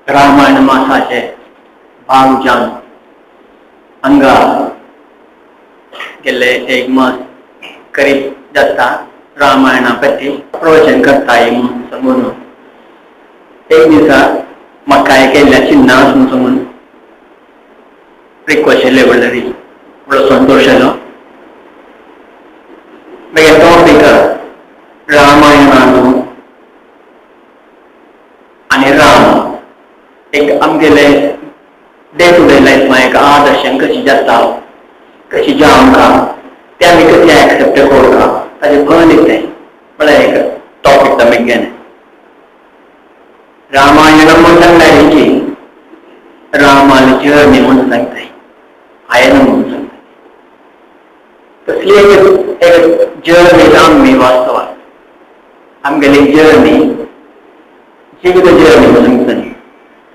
रामायण मासाचे भाग जावन हांगा गेल्ले एक मास करीब जाता रामायणा पती प्रवचन करताय म्हणून सांगून एक दिसा म्हाका केल्ल्या चिन्ह आसून सांगून रिक्वेस्ट केल्ले म्हणल्यार व्हडलो संतोश जालो. मागीर टॉपीक रामायणानु आनी राम एक आमगेले डे टू डे लायफ एक आदर्श कशी जाता कशी ज्या आमकां ते आमी कशी एक्सेप्ट करूंक ताजें भर दिताय म्हळ्यार एक टॉपीक आमी घेने. रामायण म्हूण सांगल्यार की रामाली जर्नी म्हूण सांगताय, आयन म्हूण सांगताय. तसली एक जर्नी आमी वास्तवात आमगेली जर्नी जिवीत जर्नी म्हूण सांगता.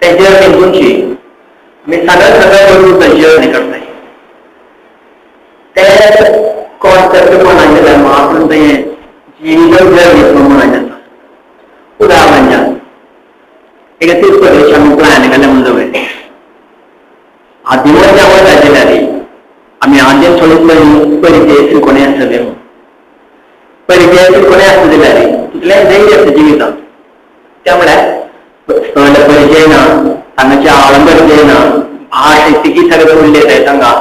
ते जर्नी तुमची आमी सगळ्या सगळ्या बरोबर जर्नी करताय. ते कॉन्सेप्ट म्हणून जाल्यार आपूण ते जिवीत जर्नी म्हणून जाता. उदाहरण म्हणजे एक तिरुपती आमी प्लॅन केलें म्हणून जावं आदी मनशां वता जाल्यार आमी आदीं थोडी परिचय कोणी आसतले परिचय कोणी आसता जाल्यार तितलें धैर्य आसता जिवितांत. त्या म्हळ्यार स्थळ परिचय ना, हांगाचे आळम परिचय ना, भाश तिकी सगळें उरले तांगा.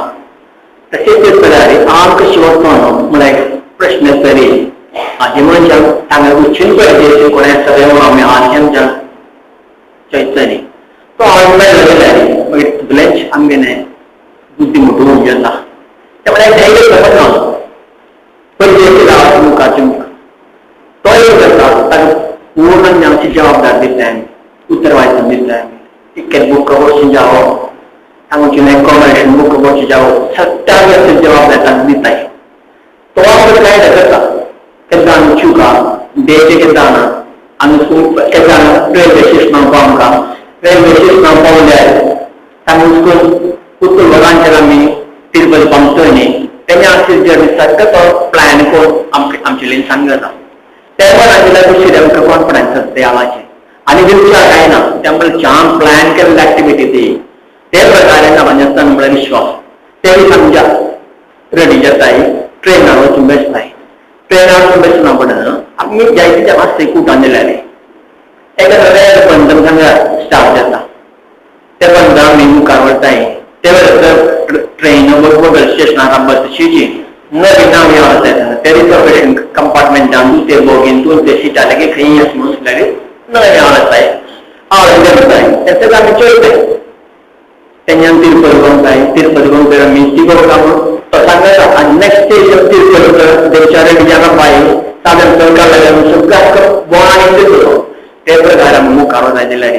तशेंच तेच जाल्यार आम कशी वचो म्हळ्यार प्रश्न तरी आदी मनशांक तांगा उच्चून परिचय कोणी आसतले म्हणून आमी आद्यांच्या चैतन्य तो आळ मेळ्ळो जाल्यार मागीर तितलेंच आमगेलें बुद्धी मोटू जाता. त्या म्हळ्यार धैर्य ना परिचय रावत मुखार तुमकां तो एक जाता ताका पूर्ण आमची जबाबदार दिताय आमी, उत्तरवायचन दिताय आमी. टिकेट बूक करून जावो, हांगाची एकोमोडेशन बूक करून जावो, सत्याव्य जबाबदार तांकां दिताय. तो आमकां गायड करता केन्ना आमी चुका डेट केन्ना आना आमी केन्ना रेल्वे स्टेशनाक पावंका, रेल्वे स्टेशनाक पावल्यार तांकां उत्तर वरांचेर आमी तिरुपती पावतले न्ही. तेन्ना आमची जर्नी सारको तो प्लॅन करून आमचे लेन सांगता. त्या वरांचेर दुसरी आमकां कॉन्फिडन्स आसता देवाचें आनी विचार कांय ना. त्यामुळे छान प्लॅन केल्ली एक्टिविटी ती ते प्रकारे आसता म्हळ्यार विश्वास. ते दीस आमच्या रेडी जाताय, ट्रेनार वचून बेसताय. ट्रेनार वचून बेसना पडना आमी जायते त्या मातशें कुटान दिल्यार एका रेड बंधन हांगा स्टार्ट जाता. ते बंधन आमी मुखार वताय ते वेळार ट्रेन बरोबर स्टेशनार बसची नवीन आमी वताय ते रिजर्वेशन कंपार्टमेंटान दुसरे बोगीन दोन सिटां लागीं खंय आसा म्हणून सुद्दां नवीन वताय आळ करताय. तेच आमी चोयताय तेन्ना तिरुपती वताय. तिरुपती वताय आमी तिगो म्हणून तो सांगता आनी next station Tirupati Devchar ready जाला बाय साधन सरकार सगळ्याक बोणान दिसलो. ते प्रकार आमी मुखार वताय जाल्यार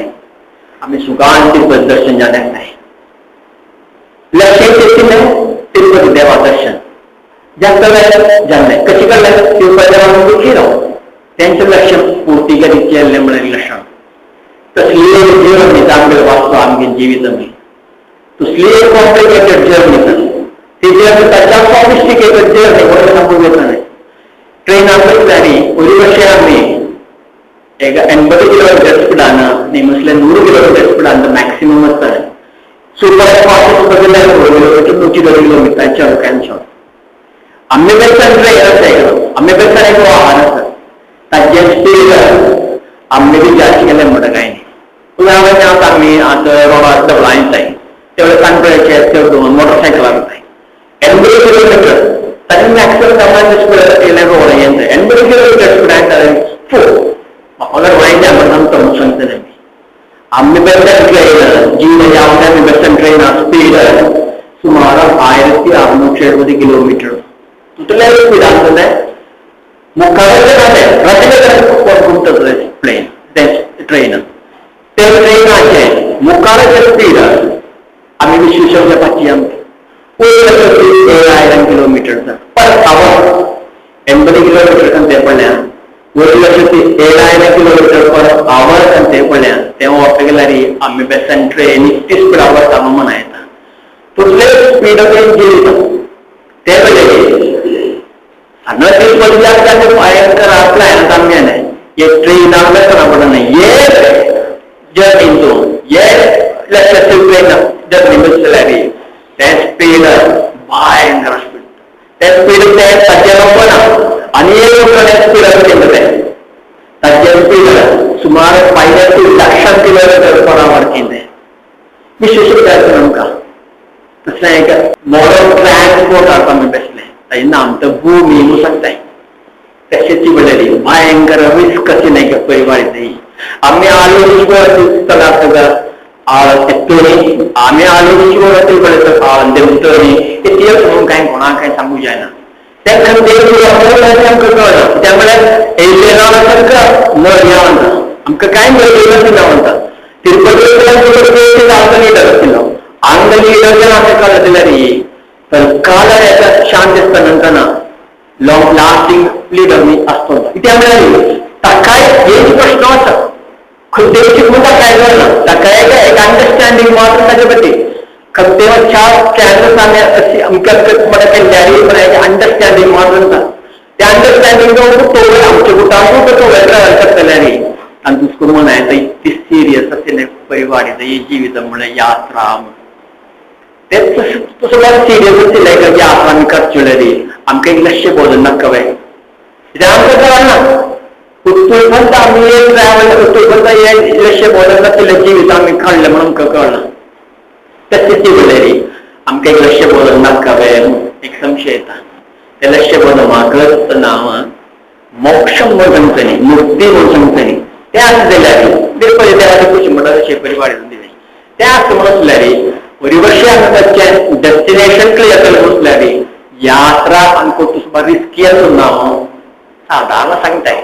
आमी सुखान तिरुपती दर्शन जालें नाय. लक्ष तितलें तिरुपती देवा दर्शन जास्त वेळ जाल्लें कशी कडलें तिरुपती देवा दुखी राव तेंचें लक्ष पूर्ती केल्लें म्हळ्यार लक्षण. तसली जर्नी आमगेलें वास्तव आमगे जिवीत आमी तसली एक कॉम्प्लिकेटेड जर्नी ती जर्नी ताच्या सॉफिस्टिकेटेड जर्नी म्हणून सांगूंक येता न्हय. ट्रेनान बसल्यार ഒരു പക്ഷേ आमी एक 80 किलोमीटर स्पिडान न्ही म्हटल्यार 100 किलोमीटर स्पिडान मॅक्सिमम आसता. सुपर फास्ट बसल्यार 100 किलोमीटर 120 किलोमीटर चड कॅन्सर. आमी बेसन ट्रेन आसा, आमी बेसन एक वाहन आसा ताजें स्पीड आमी बी जास्त केलें म्हणटा कांय न्ही. उदाहरण आतां आमी आतां रोडार डबलां येताय तेवढे काणकोणचे तेवढे मोटरसायकलार वताय 80 किलोमीटर ताजें मॅक्सिमम स्पीड येयलें रोड येता 80 किलोमीटर स्पिडान फो म्हाका वायन म्हण सांगता म्हणून सांगतले आमी. आमी बेसन ट्रेन जीवन आमी बेसन ट्रेन स्पीड सुमार 1670 किलोमीटर तितले स्पीड आसतलें मुखार रस्ते प्लेन ट्रेन ते ट्रेनाचे मुखाराचे स्पीड आमी विश्व पाची आमकां 7000 किलोमीटर पर आवर 80 किलोमीटर ते पडल्या 1,07,000 किलोमीटर पर आवर ते पडल्या तेव्हा वापरल्यार आमी बेसन ट्रेन इतकी स्पिडार वता म्हणून येता. तितले स्पीड जिवीत ते वेळेर हांगा तिरुपती भयंकर प्लॅन आमगेलें एक ट्रेन आमकां पडना एक जर्नी तो हे लक्ष ट्रेन जर्नी बसल्यार तें स्पीड भयंकर स्पीड तें स्पीड तें ताचें लोक ना आनी एक लोक स्पीड केल्लें तें ताचें स्पीड सुमार 5 लाखां किलोमिटर पर आवर केलें. विशेष जायते आमकां तसलें एक मोड ऑफ ट्रान्सपोर्ट आतां आमी बेसलें ताजें नाम तर भूमी म्हणून सांगताय. तशेंच म्हणल्यार भयंकर रिस्क अशी नाही का परिवार आमी आलोचना सगळं आमी आलोचना आळ देवतणी इतिहास म्हणून कांय कोणाक कांय सांगू जायना. तें आमकां कळना त्या म्हळ्यार येयल्ले तांकां नळ या म्हणटा आमकां कांय मेळना म्हणटा. तिरुपती लीडर आशिल्लो हांगा लीडर आमकां कळ्ळें जाल्यार तर काल शांत दिसता म्हणटना लॉंग लास्टिंग लिडर मी असतो. कित्याक म्हळ्यार ताकाय एक प्रश्न आसा खंयचे म्हणटा काय कळना ताका एक अंडरस्टँडींग मात्र ताचे पती खंयचे चार कॅन्सर्स आमी अशी अमक्या म्हणटा केल्ल्यारी पण एक अंडरस्टँडींग मात्र आसा. त्या अंडरस्टँडींग तो आमच्या कुटांकूच तो ट्रॅव्हल करतल्यारी आनी दुसरो म्हण इतकी सिरियस आशिल्लें परिवार ही जिवीत म्हणल्यार यात्रा तें तसो सिरियस आशिल्लें यात्रा आमी करचेली आमकां एक लक्ष बदल नाका वे कित्याक आमकां कळना उत्तूरपंत आमी एक ट्रॅव्हल उत्तूरपंत हे लक्ष बदल नाशिल्लें जिवीत आमी काडलें म्हणून आमकां कळना. तशें ती म्हणल्यार आमकां एक लक्ष बदल नाका वे एक संशय येता. तें लक्ष बदल म्हाका नांव मोक्ष म्हणून सांगतली मुक्ती म्हणून सांगतली तें आसा जाल्यार तिरुपती देवाचे खुशी म्हणटा तशें परिवार दिलें तें आसा म्हणून आसल्यार परिवर्षे आमकां ताचें डेस्टिनेशन क्लियर जालें म्हणल्यार यात्रा आमकां तुसबा रिस्की आसून ना सादारण सांगताय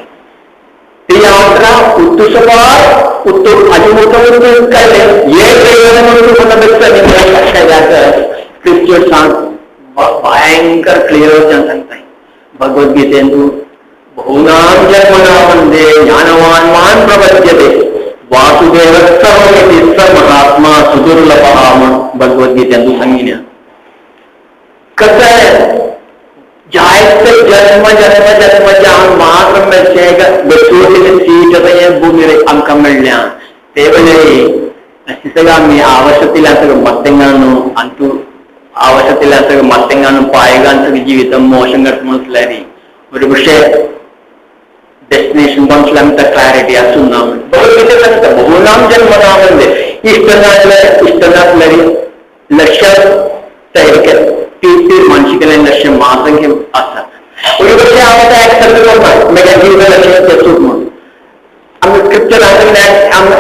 ती यात्रा उत्तुसबार उत्तू आनी मोठो काडलें हे ट्रेन म्हणून स्क्रिप्चर सांग भयंकर क्लियर सांगताय. भगवद्गीतेंतु बहूनां जन्मनां वन्दे ज्ञानवान् मां प्रपद्यते वासुदेव सर्वमिति स महात्मा सुदुर्लभः म्हणून भगवद्गीतेंतु सांगितलें. कसं आहे जायते जन्म जन्म जन्मच्या मात्र मेळचें बेसूर सीट भूमी आमकां मेळ्ळ्या ते वेळे सगळं आमी आवश्यकतेला मत्तेंगाను अंतू आवश्यकतेला മത്തങ്ങാനും പായകാനും ജീവിതം മോശം കിടക്കുന്ന ഒരു പക്ഷേ डेस्टिनेशन മനസ്സിലാമത്തെ ക്ലാരിറ്റി അസുന്നാം ഭഗവത്ഗീത ബഹുനാം ജന്മനാമെന്ന് ഇഷ്ടനാട്ടിലെ ലക്ഷ്യ തീരുമാനിച്ചിരിക്കുന്ന ലക്ഷ്യം മാത്രം ആസ ഒരു പക്ഷേ ആമത്തെ ആക്സെപ്റ്റ് ജീവിത ലക്ഷ്യം തെറ്റുന്നു आमी स्क्रिप्चर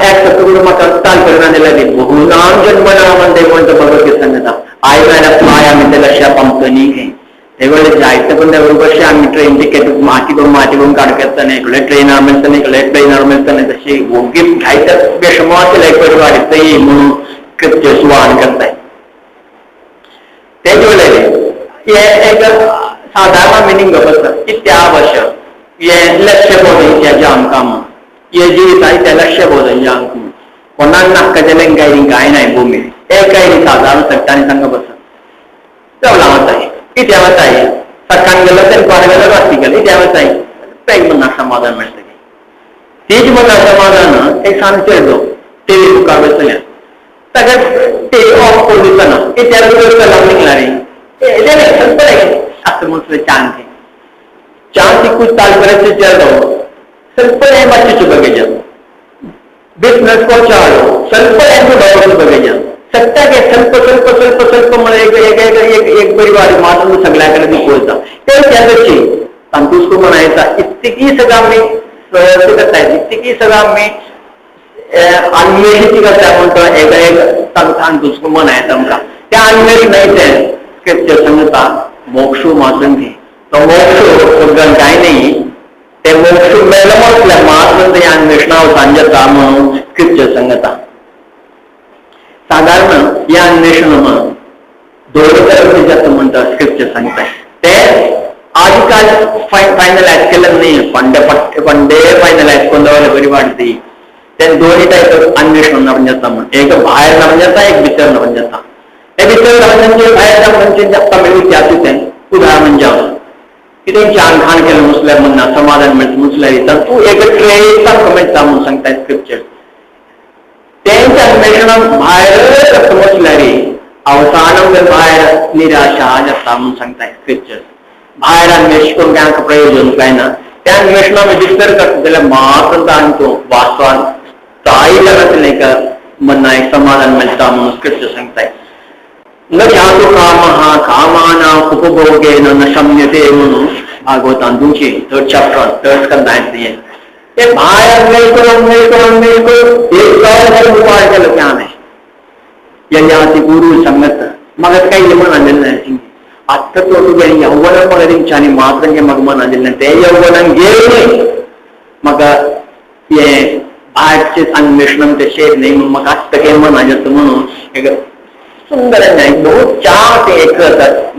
एक्सेप्ट करून म्हाका ताल्पर्य ना बहुनाम जन्मनाम म्हणटा भगवद्गीता सांगता आयला पाय आमी ते लक्षात आमचो न्ही ते वेळे जायते पण त्या आमी ट्रेन तिकेट माती करून माती करून काडकताना इकडे ट्रेनार मेळटना इकडे प्लेनार मेळटना तशी ओगी जायते बेशमो आशिल्ले परिवार म्हणून स्क्रिप्चर्स वाहन करताय. तेच वेळेर हे एक सादारण मिनींग आसा इत्यावश्यक हे लक्ष्य बोधन आमकां हे जीवित आहे त्या लक्ष बोधन आमकां कोणाक नाका जाल्यार काय काय नाही भूमी एक काय सादारण सगळ्यांनी सांगप आसा चवला वताय कित्या वताय सकाळ गेलो तर पार गेलो राती गेलो कित्या वताय पेग मनाक समाधान मेळटलें. तीच मनाक समाधान एक सान चेडो टीव्ही मुखार बसल्या ताका टीव्ही ऑफ करून दिसना कित्याक चला निघला रे असं म्हटलं चांदी चांदी कुछ तालपर्यंत चेडो ಸ್ವಲ್ಪ ಬಚ್ಚು ಬಗೆಜ ಬಿಸ್ನೆಸ್ ಕೊಚ್ಚಾಳು ಸ್ವಲ್ಪ ಎಂಟು ಬರೋದು ಬಗೆಜ सत्याके ಸ್ವಲ್ಪ ಸ್ವಲ್ಪ ಸ್ವಲ್ಪ ಸ್ವಲ್ಪ म्हळ्यार एक एक एक एक एक परिवार मात्र सगळ्याकडे दिसता ते त्याची तांतूच म्हणायचा इतकी सगळं आम्ही करता इतकी सगळं आम्ही अन्वेषित करता म्हणतो एक एक तांतूच म्हणायचा आमकां त्या अन्वेष नाही ते स्क्रिप्चर सांगता मोक्षू मात्र तो मोक्ष काय नाही ते मोक्ष मेळ्ळो म्हटल्यार मात्र ते अन्वेषणा वचून जाता म्हणून स्क्रिप्चर सांगता. साधारण हे अन्वेषण दोन तरेचे जाता म्हणटा स्क्रिप्चर सांगता ते आजकाल फायनलायज केलं नाही पंडे पट्टे पंडे फायनलायज करून दवरले बरी वाटती ते दोन्ही टायप अन्वेषण नवन जाता म्हण एक भायर नवन जाता एक भितर नवन जाता ते भितर नवन भायर म्हणजे तमिळ इतिहास उदाहरण म्हणजे कितें छान खाण केलें मुसल्यार म्हणना समाधान मेळटा मुसल्यार तूं एक ट्रेस आमकां मेळटा म्हणून सांगता स्क्रिप्चर. तेंच्या अन्वेषणाक भायर समजल्यार अवसानं भायर निराशा जाता म्हणून सांगताय स्क्रिप्चर्स. भायर अन्वेष करून काय प्रयोजन काय ना. त्या अन्वेषणा भितर करता जाल्यार मात्र आनी तो वास्तवान स्थायी जाता एक मनाक समाधान मेळटा म्हणून स्क्रिप्चर सांगताय. न जातु कामः कामानां उपभोगेन न शम्यते म्हणून भागवतान तुमची थर्ड चॅप्टर थर्ड स्कंदांत हें ते भायर अन्वेष करून अन्वेष करून अन्वेष करून एक उपाय केलो की हांवें ययाति गुरु संगत म्हाका काय मन आलेलें ना. आत्तां तो तुगेलें यौवनाक म्हाका तेंच्यांनी मात्र म्हाका मन आलेलें ना. तें यौवनाक गेलें म्हाका हें भायरचें अन्वेषण तें शेत न्ही म्हणून म्हाका आत्तां कांय मन जाता म्हणून एक सुंदर एक बहुत चार ते एक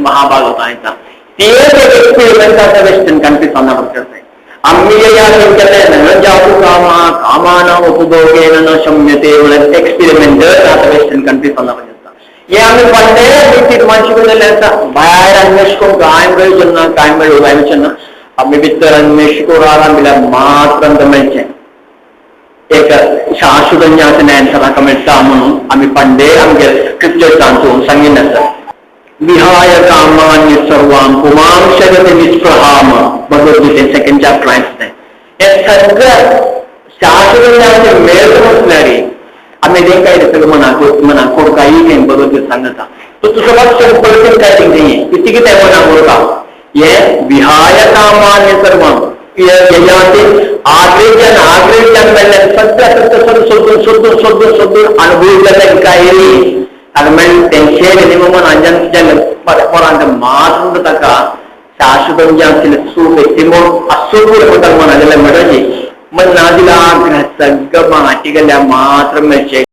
महाभारत येता ते एक एक्सपेरिमेंट आसा वेस्टर्न कंट्रीज करताय. आम्ही केलें न जातु कामा कामानां उपभोगेन न शम्यते म्हणून एक्सपेरिमेंट आतां वेस्टर्न कंट्रीज जाता. हे आमी फाटले व्यक्तीत मानशी बदलले आसा. भायर अन्वेष करून कांय प्रयोजन ना, कांय मेळूं ना. आमी भितर अन्वेष करून आराम दिल्यार मात्र मेळचें एक शाश्वत ज्ञान ताका मेळटा म्हणून आमी पांडे आमगे स्क्रिप्चर्सांतून सांगिल्लें आसा. विहाय कामान्य सर्वां पुमांशगति निस्पृहाम भगवद्गीते सेकंड चॅप्टर आसता. हे सगळं शाश्वत ज्ञान मेळत म्हटल्यार आमी तें काय सगळं मनाक मनाक कोडकाई तें भगवद्गीता सांगता. तो तुजो लक्ष पळोवन काय तें कितें कितें मनाक कोडका हे विहाय कामान्य सर्वां ययाति आग्रेच्यान आग्रेच्यान मेळ्ळ्यार सगळ्या सगळं सोदून सोदून सोदून सोदून अनुभविल्ल्या काय ताका मेळ्ळें तेंचे निमन अंजन पोरांत मात्र ताका शाश्वत आशिल्लें सूख तिमो असूख म्हणटा मन आशिल्लें म्हणटाची मन ना दिला आग्रह सगळं माटी गेल्या मात्र मेळचें.